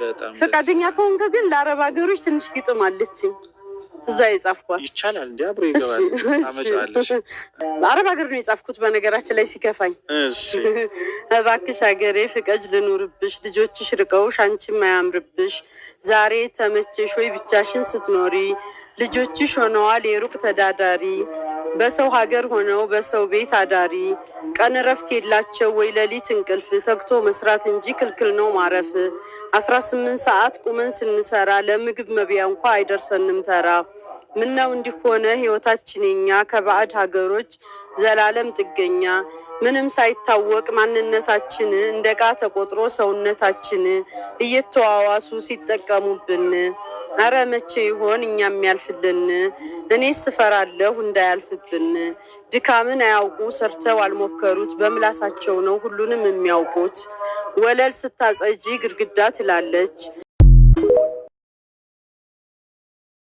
በጣም ደስ ፈቃደኛ ከሆንክ ግን ለአረብ ሀገሮች ትንሽ ግጥም አለችኝ እዛ የጻፍኳት። ይቻላል። እንዲ አብሮ እሺ፣ ይገባል። እሺ። ታመጪዋለሽ። አረብ ሀገር ነው የጻፍኩት በነገራችን ላይ ሲከፋኝ። እሺ። እባክሽ ሀገሬ ፍቀጅ ልኑርብሽ፣ ልጆችሽ ርቀውሽ አንቺም አያምርብሽ። ዛሬ ተመቸሽ ወይ ብቻሽን ስትኖሪ? ልጆችሽ ሆነዋል የሩቅ ተዳዳሪ፣ በሰው ሀገር ሆነው በሰው ቤት አዳሪ። ቀን እረፍት የላቸው ወይ ሌሊት እንቅልፍ፣ ተግቶ መስራት እንጂ ክልክል ነው ማረፍ። 18 ሰዓት ቁመን ስንሰራ ለምግብ መብያ እንኳ አይደርሰንም ተራ። ምነው እንዲሆነ ህይወታችን የኛ ከባዕድ ሀገሮች ዘላለም ጥገኛ፣ ምንም ሳይታወቅ ማንነታችን እንደ ዕቃ ተቆጥሮ ሰውነታችን እየተዋዋሱ ሲጠቀሙብን። አረ መቼ ይሆን እኛ የሚያልፍልን? እኔ ስፈራለሁ እንዳያልፍብን። ድካምን አያውቁ ሰርተው አልሞከሩት፣ በምላሳቸው ነው ሁሉንም የሚያውቁት። ወለል ስታጸጂ ግድግዳ ትላለች።